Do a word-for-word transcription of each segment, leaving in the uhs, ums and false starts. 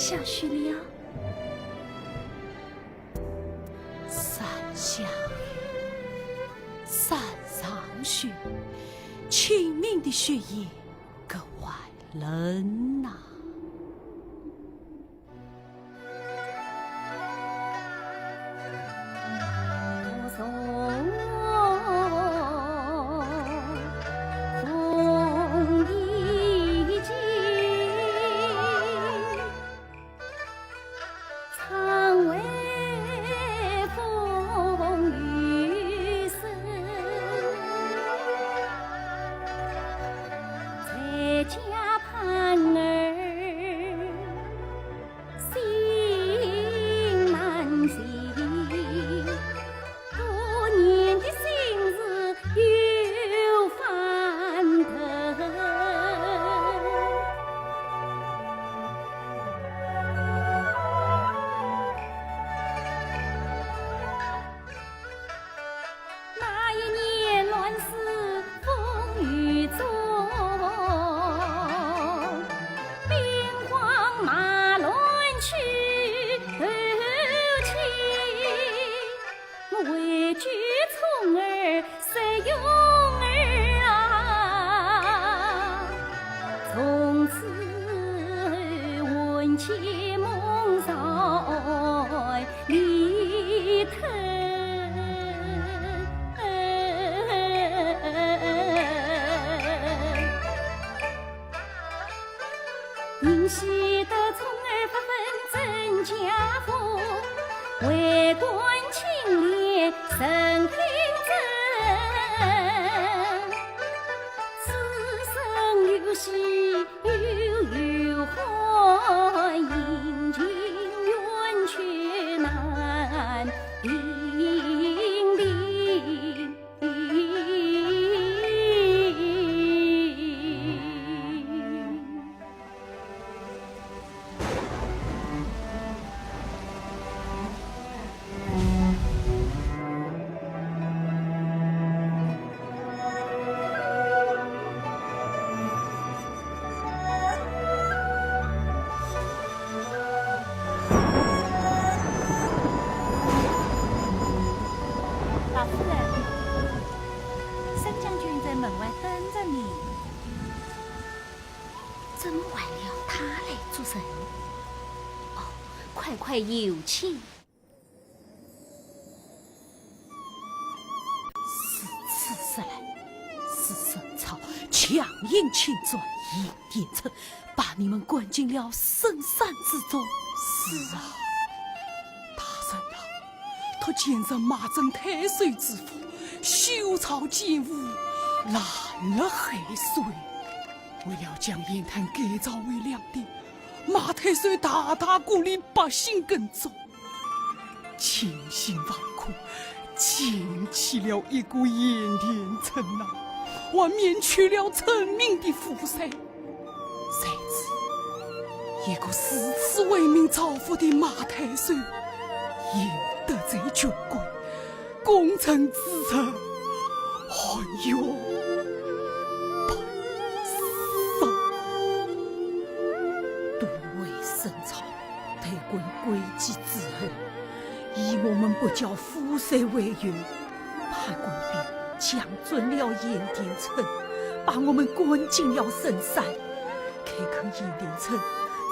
下雪了。山下雪，山上雪，清明的雪夜格外冷呐。老夫人，沈将军在门外等着你。怎么还要他来做甚？哦，快快有请。 如此说来，是沈操强行侵占盐田村，把你们关进了深山之中。是啊，大人啊，托奸臣马震太守之福，修造建物，拦了海水。为了将盐滩改造为粮田，马太守大大鼓励百姓耕种。 千辛万苦，建起了一个盐田村呐，还免去了村民的负担。谁知，一个如此为民造福的马太守，因得罪权贵，功成之日，含冤枉死。都尉沈操 退官归西之后，以我们不教夫婿为由，派官兵抢占了盐田村，把我们关进了深山。开垦盐田村，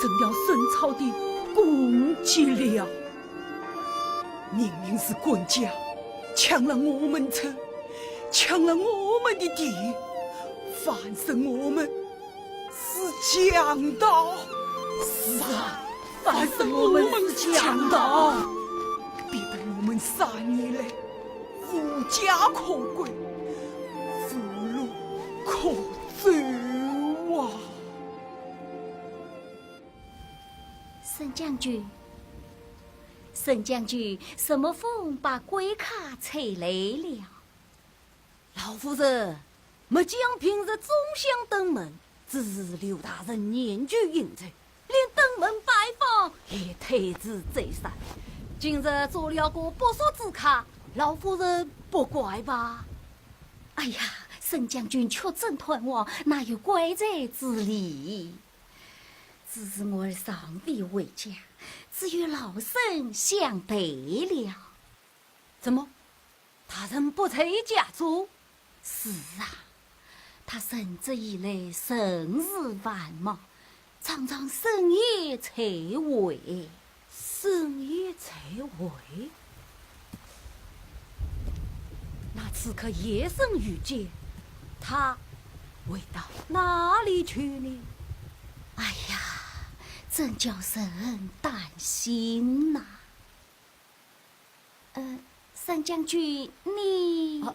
成了沈操的功绩了。明明是官家抢了我们村，抢了我们的地，反说我们 是强盗。是啊，反说我们是强盗，逼得我们三年来无家可归，无路可走啊！沈将军，沈将军，什么风把贵客吹来了？ 老夫人，末将平日总想登门，只是刘大人年久隐退，连登门拜访也推迟再三。今日做了个不速之客，老夫人不怪吧？哎呀，沈将军确诊探望，哪有怪罪之理？只是我儿尚未回家，只有老身相陪了。怎么，大人不在家中？是啊，他任职以来甚是繁忙，常常深夜才回。深夜才回？那此刻夜深雨急，他会到哪里去呢？哎呀，真叫人担心呐。呃，沈将军，你……啊，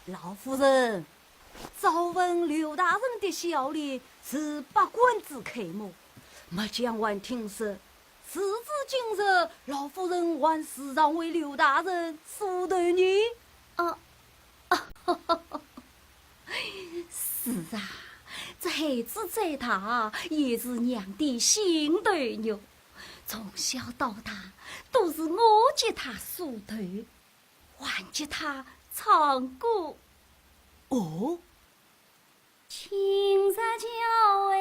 老夫人，早闻刘大人的孝廉是百官之楷模，末将还听说，时至今日，老夫人还时常为刘大人梳头呢。啊，是啊，这孩子再大也是娘的心头肉，从小到大都是我给他梳头，还给他唱歌。哦，青石桥哎，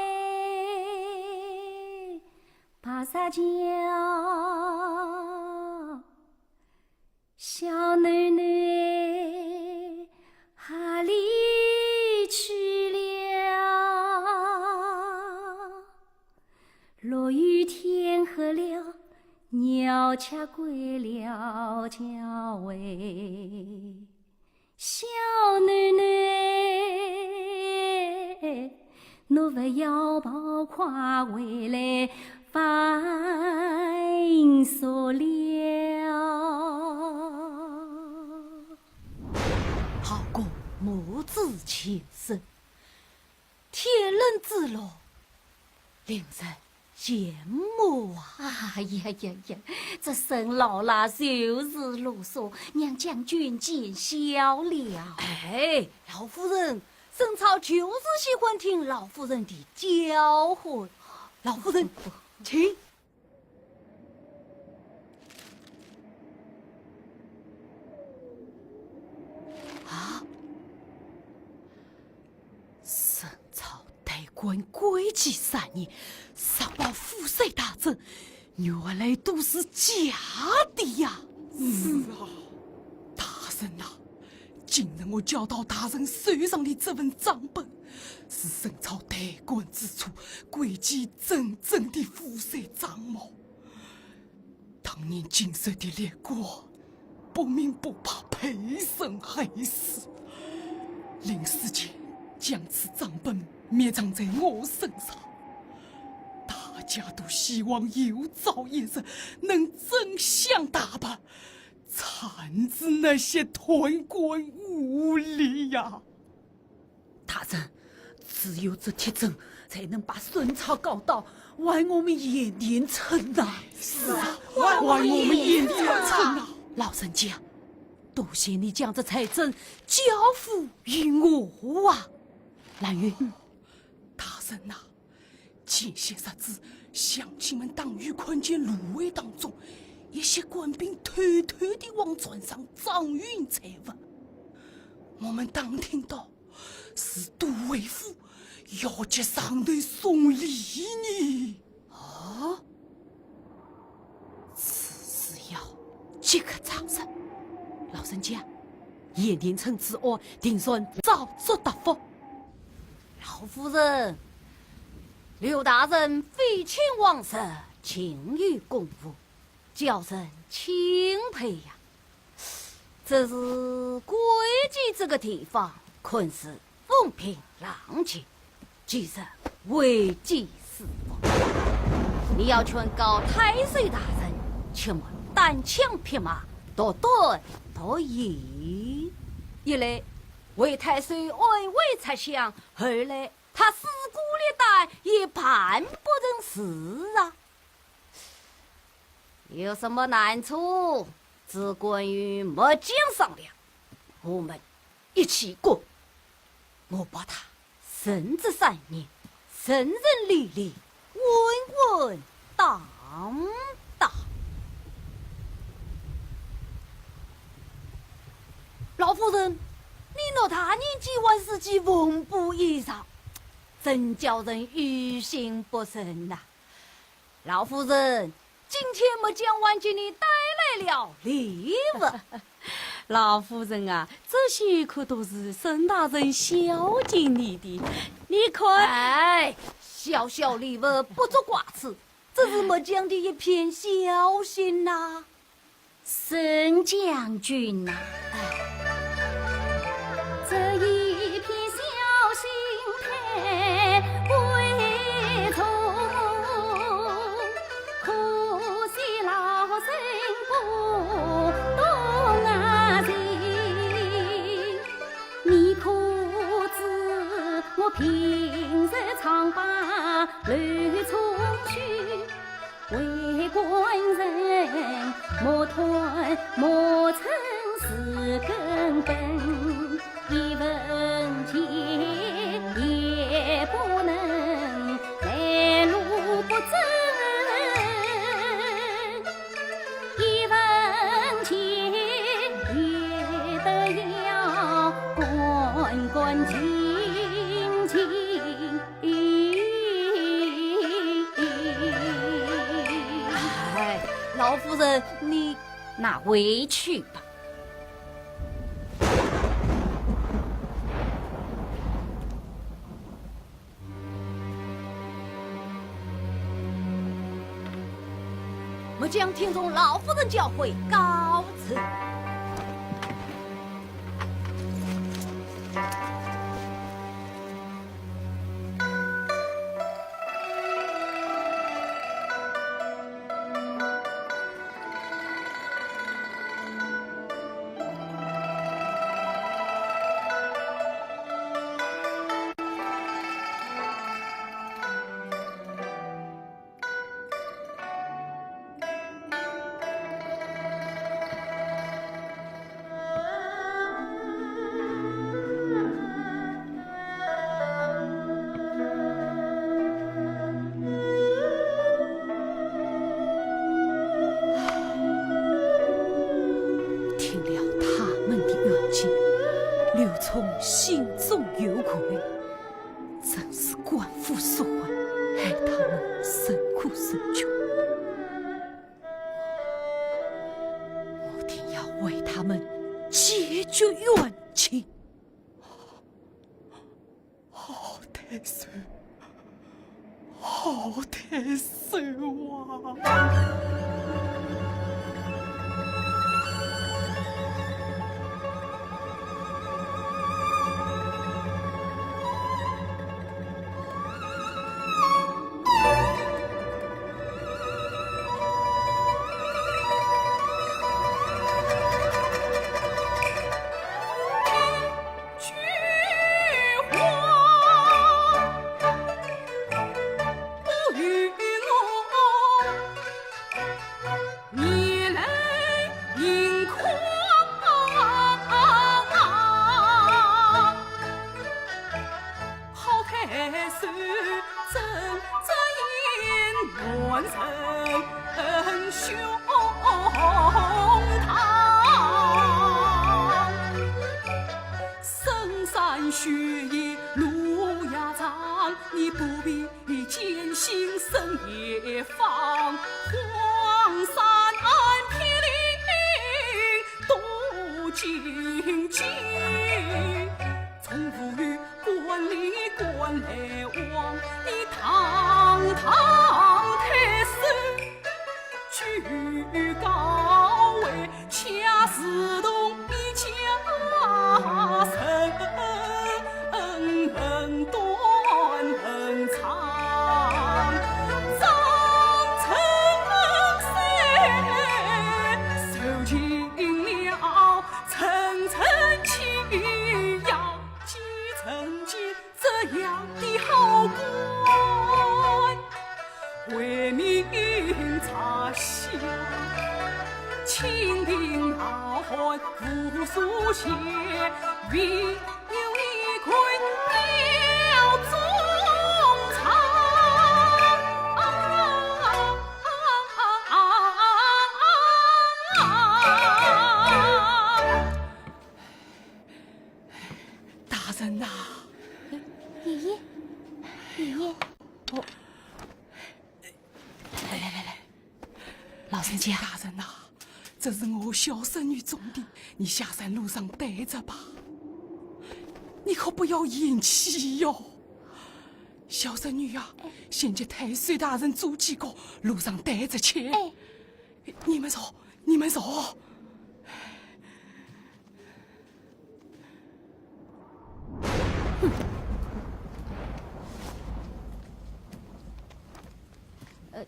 白石桥。 小囡囡哪里去了？落雨天黑了，鸟雀归了巢喂。小囡囡， 侬勿要跑快回来，烦煞了。好个母子情深，天伦之乐，令人 羡慕啊。哎呀呀呀，这沈老啦就是啰嗦，让将军见笑了。哎，老夫人，沈操就是喜欢听老夫人的叫唤。老夫人，请。 啊，沈操代管归期三年，杀保府尹大人，原来都是假的呀！是啊，大人呐，今日我交到大人手上的这份账本，是沈操代管之初，归期真正的府尹账目。 当年经受的历过，不明不白被人害死，临死前将此账本埋葬在我身上。大家都希望有朝一日能真相大白，惩治那些贪官污吏呀。 大人，只有这铁证，才能把沈操告到，还我们严廷称呐。是啊，还我们严廷称呐。老人家，多谢你将这铁证交付于我啊。兰云，大人呐，前些日子，乡亲们打鱼看见芦苇当中，一些官兵偷偷地往船上装运财物。我们打听到， 是都尉府要给上头送礼呢。哦，此事要即刻查实。老人家，严廷称此案定然早作答复。老夫人，刘大人废寝忘食，勤于公务， 叫人钦佩呀。只是归期这个地方，看似风平浪静，其实危机四伏。你要劝告太守大人，切莫单枪匹马，独断独行。一来为太守安危着想，二来他势孤力单，也办不成事啊。 有什么难处，只管与末将商量，我们一起过。我保他任职三年，顺顺利利，稳稳当当。老夫人，你偌大年纪还是件红布衣裳，真叫人于心不忍呐。老夫人，今天末将还给你带来了礼物。老夫人啊，这些可都是沈大人孝敬你的，你看。哎，小小礼物不足挂齿，这是末将的一片孝心呐。 沈将军呐，这一片孝心太贵重，可惜老身不懂啊情。你可知我平日常把楼中去 为官人，莫断莫成是根本，一文钱也不能来路不正，一文钱也得要干干净净。 哎，老夫人，你拿回去吧。末将听从老夫人教诲，告辞。 听了他们的冤情，刘聪心中有愧。 真是官府疏忽，害他们受苦受穷。我定要为他们解决冤情。好太守，好太守啊！ 大人呐，爷爷，哎呦，哦，来来来来，老人家。大人呐，这是我小孙女种的，你下山路上带着吧。你可不要嫌弃哟。小孙女呀，哎。先给太岁大人做几个，路上带着去。哎。你们走，你们走。 呃，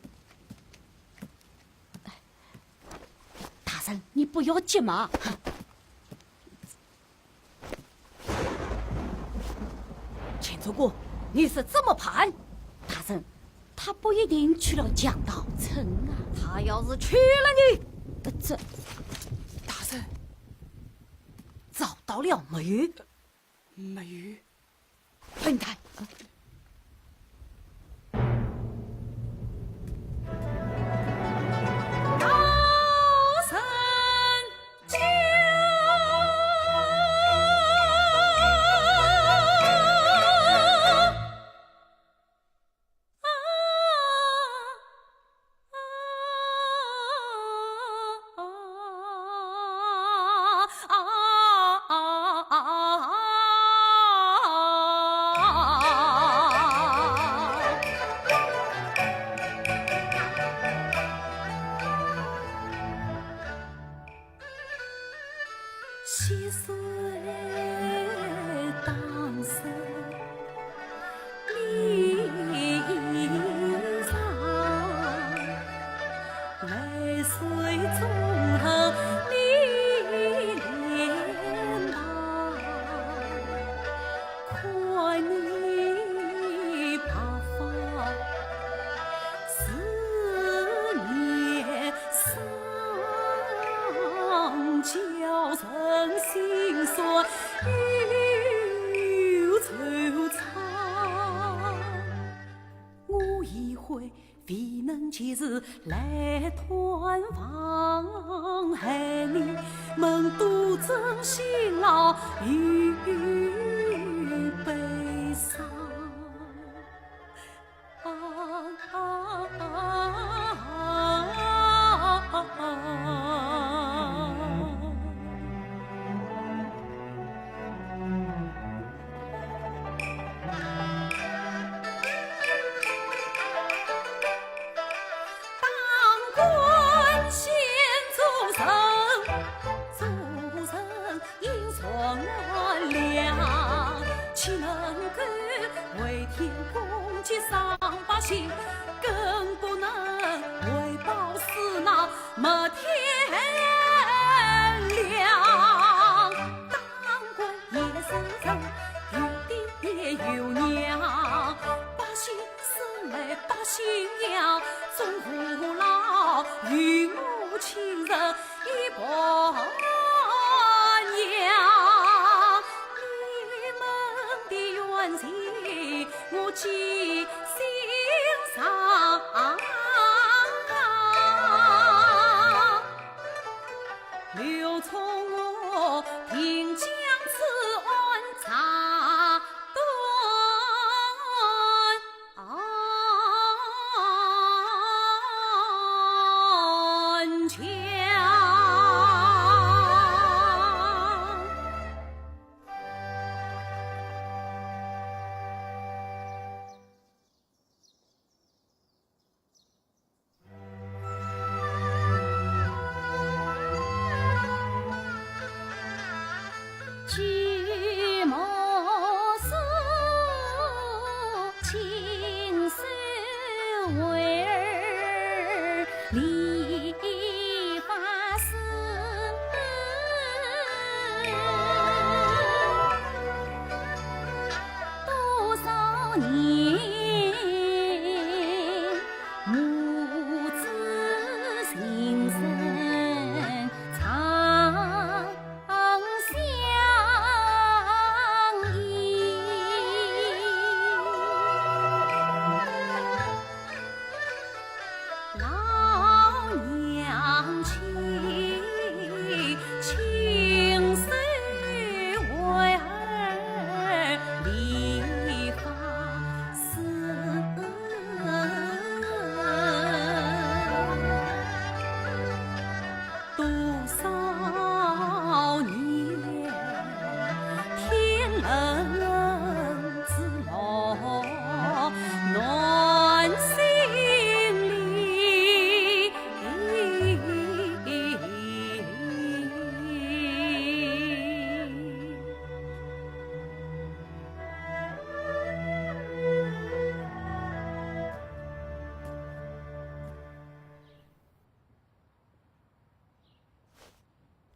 大人，你不要急嘛。钱总管，你是怎么判？大人，他不一定去了强盗村啊。他要是去了呢？呃，这，大人，找到了没有？没有。笨蛋！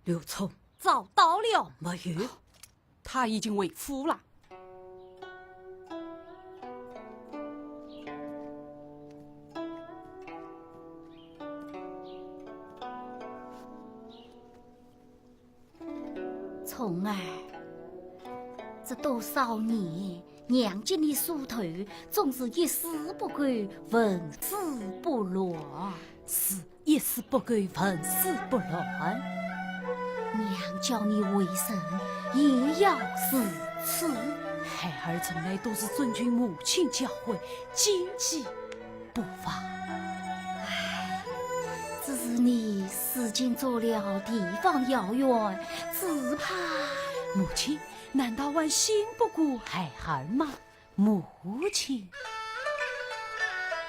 刘聪。找到了。没有，他已经回府了。 聪儿，这多少年，娘给你梳头，总是一丝不苟，纹丝不乱。是一丝不苟，纹丝不乱。娘叫你为人，也要如此。孩儿从来都是遵循母亲教诲，谨记 不妨。唉，只是你如今做了地方要员，只怕……母亲，难道还信不过孩儿吗？母亲。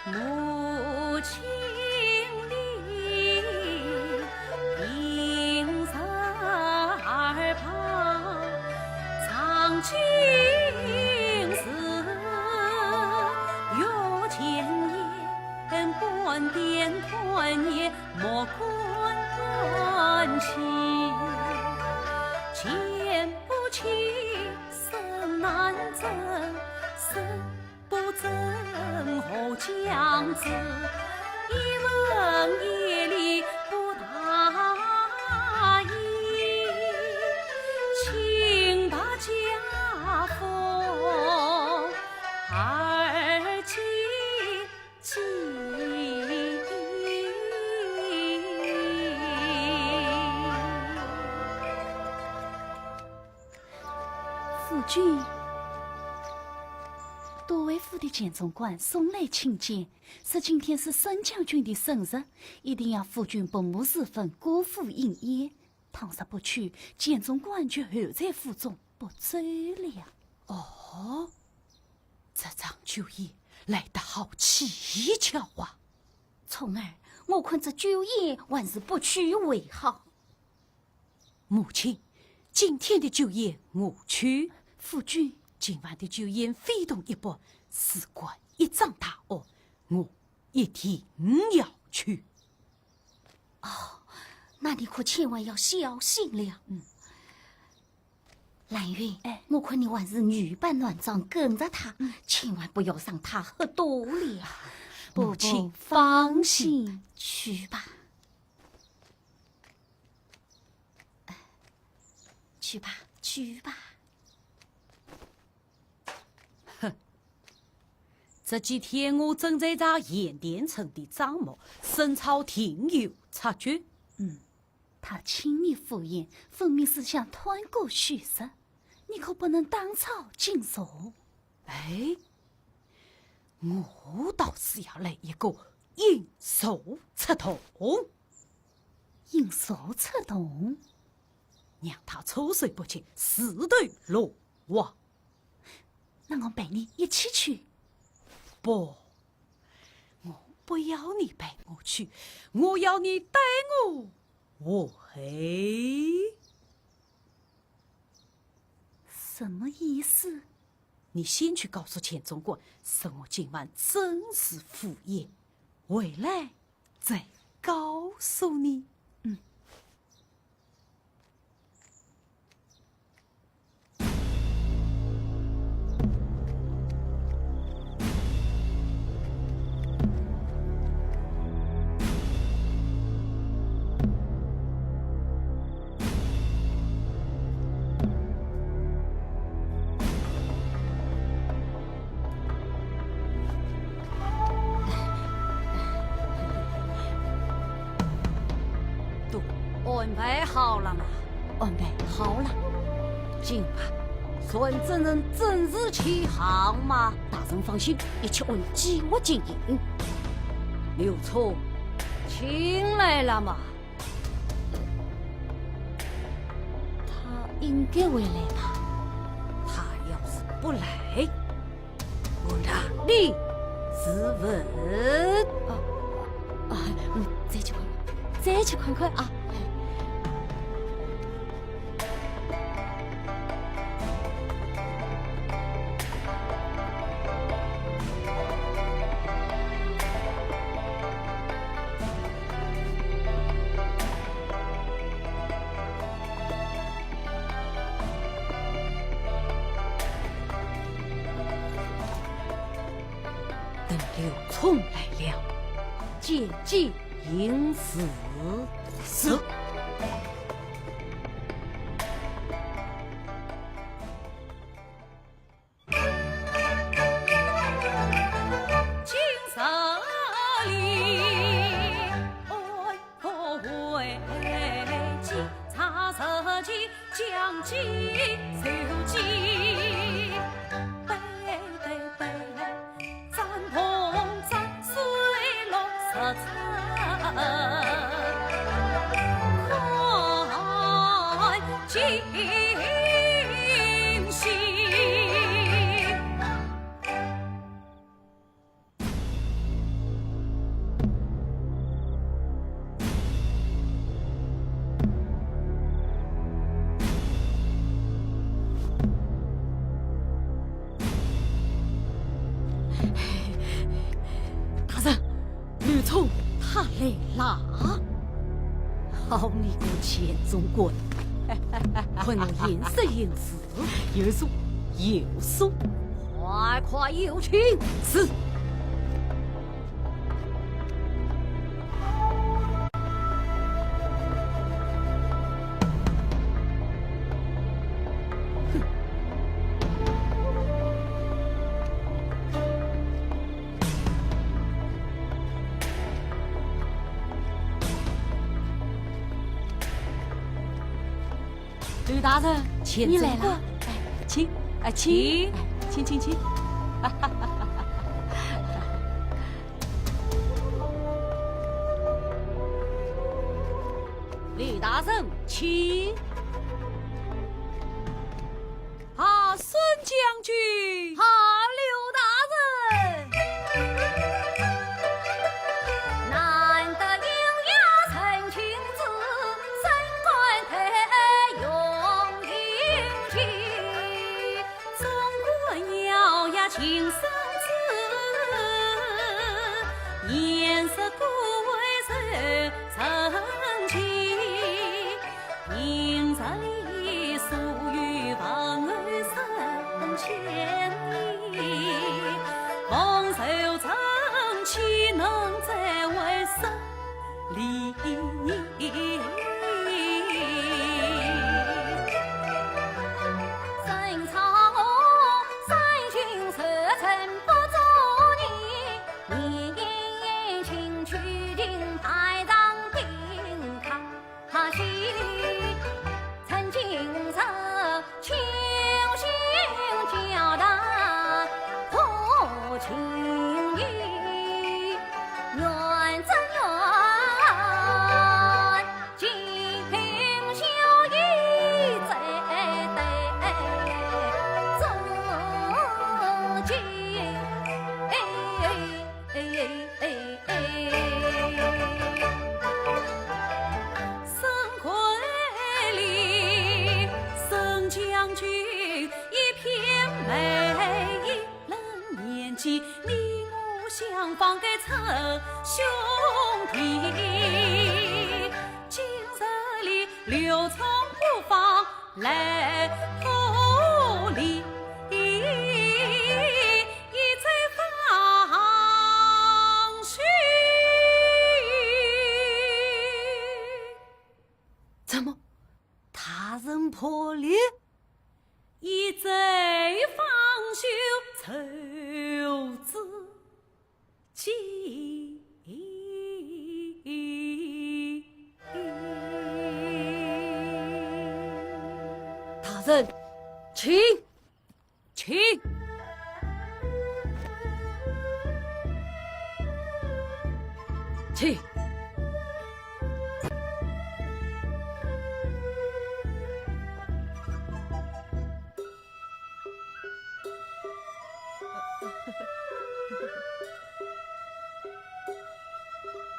母亲的 夫君，都尉府的钱总管送来请柬，说今天是孙将军的生日，一定要夫君不慕时分，过府饮宴。倘若不去，钱总管就候在府中不走了。哦，这场酒宴来得好蹊跷啊！聪儿，我看这酒宴还是不去为好。 母亲，今天的酒宴我去。夫君。今晚的酒宴非同一般，事关一桩大案，我一定要去。哦，那你可千万要小心了。嗯。兰云，哎。我看你还是女扮男装跟着他，嗯。千万不要让他喝多了。母亲放心。去吧。 去吧，去吧。哼，这几天我正在查盐田村的账目，沈超定有察觉。嗯，他轻易赴宴，分明是想贪过虚实。你可不能当场进入。哎，我倒是要来一个引蛇出洞。 引蛇出洞？让他措手不及，自投罗网。那我陪你一起去。不，我不要你陪我去，我要你带我回。什么意思？你先去告诉钱总管，说我今晚正式赴宴，回来 再告诉你。嗯。都安排好了吗？安排好了。今晚传真人正式起航吗？大人放心，一切按计划进行。刘聪，请来了吗？ 他应该会来吧？他不来，我哪里自问？啊，啊，嗯，再去看看，再去看看啊。等刘聪来了，见机行事。是。 大人，刘聪他来啦！好你个钱总管，快拿银子银子。 有数，有数。快快有请。是。哼。刘大人，请你来了。哎，请，哎，请，哎，请，请，请。刘大人，请。啊，孙将军。啊，刘大人。 怎么，大人破例？ 大人，请。 请。请。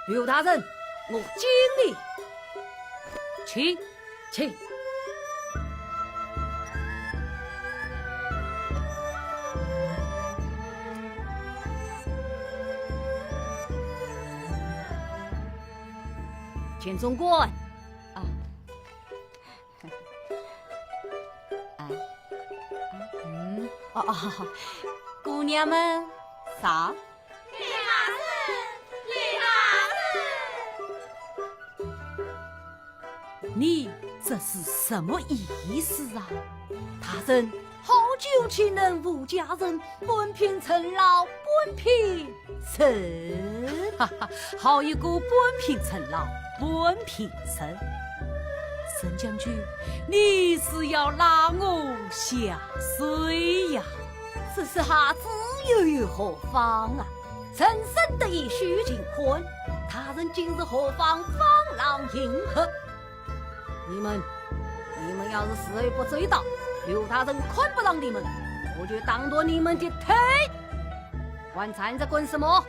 刘大人，我敬礼。请，请。钱总管。啊。哎，嗯，哦，哦，姑娘们，上。 李大人，李大人。你这是什么意思啊？大人，好酒岂能无佳人，半瓶陈老半瓶陈。哈哈，好一个半瓶陈老半瓶陈。沈将军，你是要拉我下水呀？这是下子又有何妨啊？ 人生得意须尽欢，大人今日何妨放浪形骸？你们，你们要是时候不周到，刘大人看不上你们，我就当断你们的腿。还站着干什么？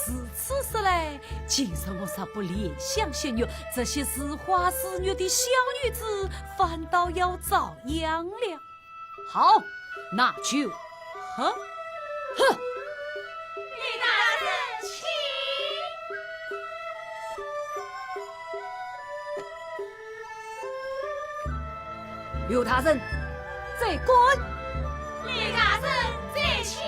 如此说来，今日我若不怜香惜玉，这些似花似玉的小女子，反倒要遭殃了。 好，那就，哼，哼。李大人，请。刘大人，再见。李大人，再请。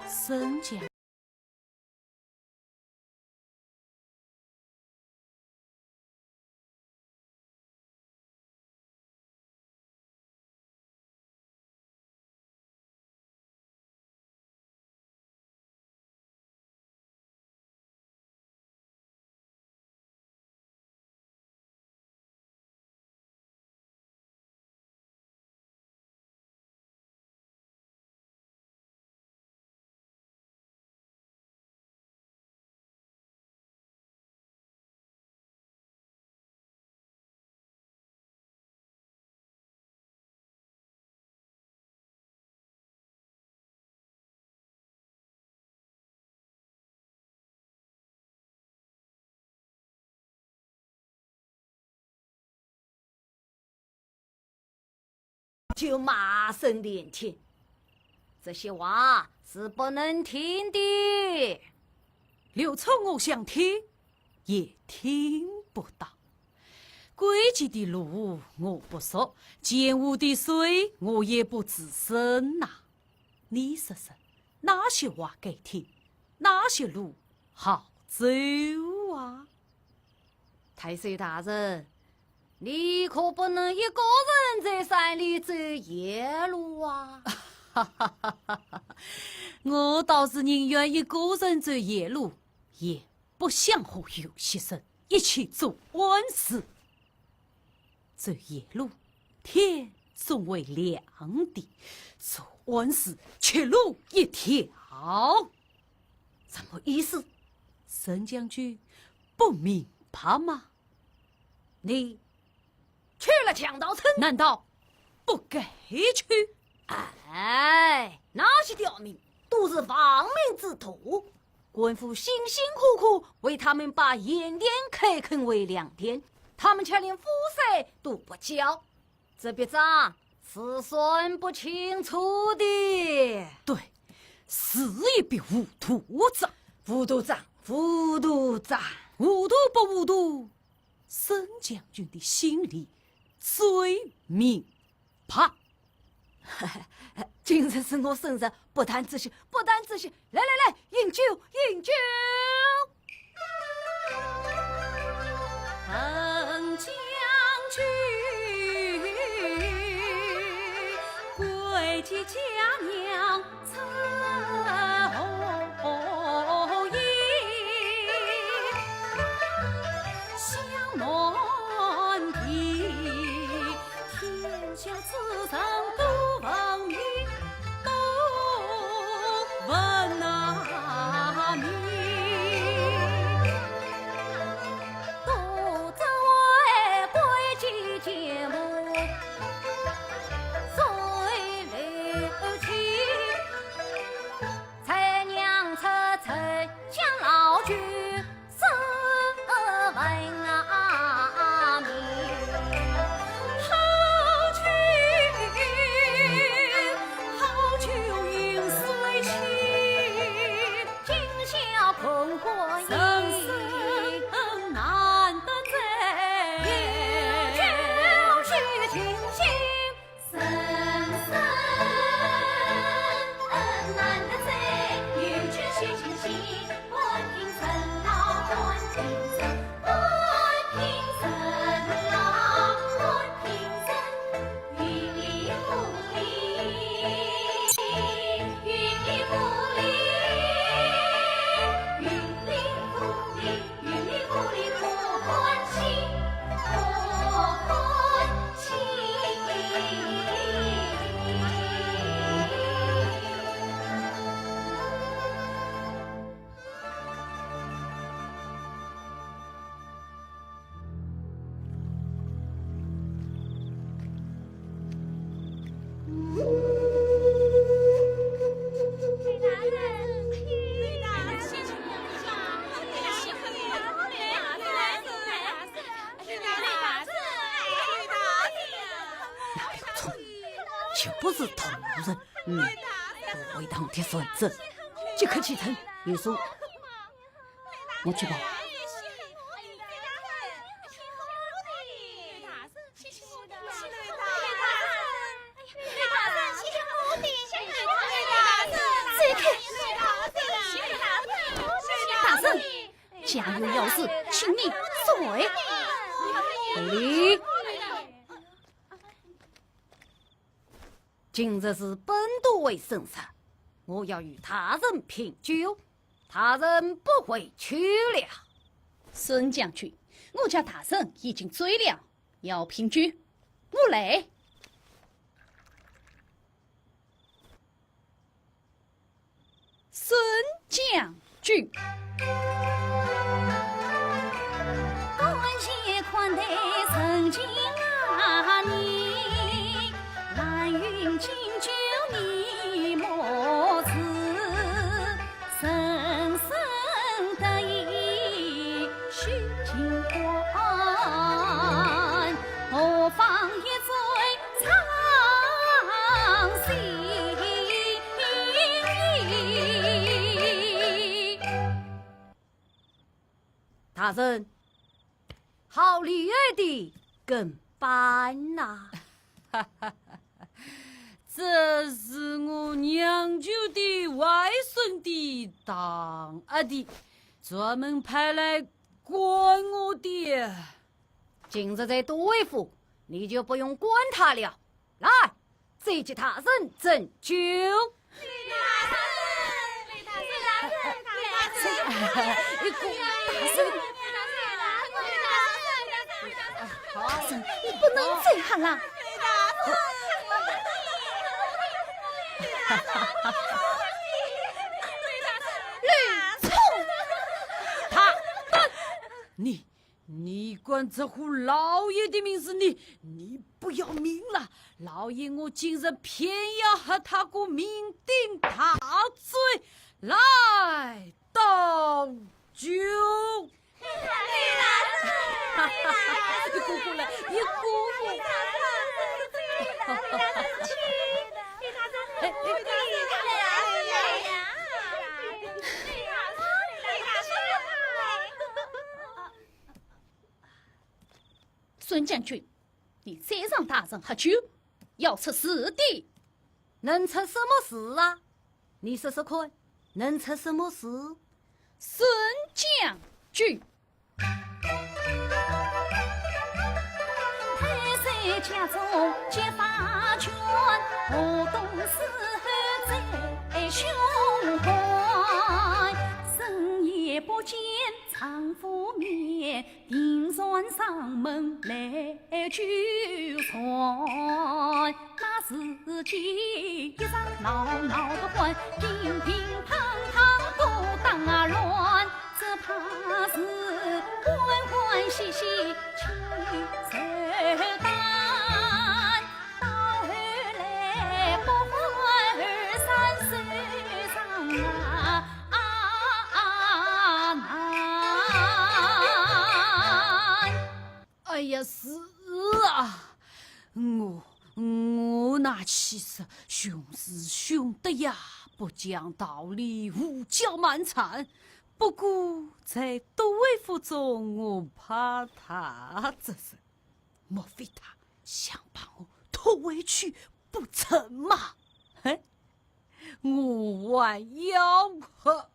沈家 就骂声连天。这些话是不能听的。刘聪，我想听也听不到。归期的路我不熟，江湖的水我也不资深呐。你说说，哪些话该听，哪些路好走啊？太守大人， 你可不能一个人在山里走夜路啊！我倒是宁愿一个人走夜路，也不想和有些人一起做暗事。走夜路，天总会亮的，做暗事，绝路一条。什么意思？沈将军不明白吗？你 去了强盗村，难道不该去？哎，那些刁民都是亡命之徒，官府辛辛苦苦为他们把盐田开垦为粮田，他们却连赋税都不交，这笔账是算不清楚的。对，是一笔糊涂账。糊涂账，糊涂账。糊涂不糊涂， 沈将军的心里最明白。今日是我生日，不谈这些，不谈这些。来来来，饮酒，饮酒。那刘聪就不是大人，嗯，不会当的算子，即刻启程。刘叔，我去吧。 大人，家有要事，请你随。回礼。今日是本都尉生日，我要与大人品酒，大人不会去了。孙将军，我家大人已经醉了，要品酒，我来。 孙将军。感谢款待，盛情啊，你，兰云敬酒你莫辞，人生得意须尽欢，何妨一醉 大人，好礼儿的跟班呐。这是我娘舅的外甥的堂阿弟，专门派来管我的。 今日在都尉府，你就不用管他了。来，再给大人斟酒。一个大人，大人，你不能再喝了。刘聪，他，你 你敢直呼老爷的名字，你，你不要命了？老爷我今日偏要喝他个酩酊大醉。来，倒酒。你过过来，你过过来。哎，哎，哎。 孙将军，你再让大人喝酒，要出事的。能出什么事啊？你说说看，能出什么事？孙将军。 哎呀，是啊，我，我那气势，凶是凶得呀，不讲道理，胡搅蛮缠，不过在都尉府中，我怕他这是，莫非他想把我拖回去不成吗？嘿，我还要喝。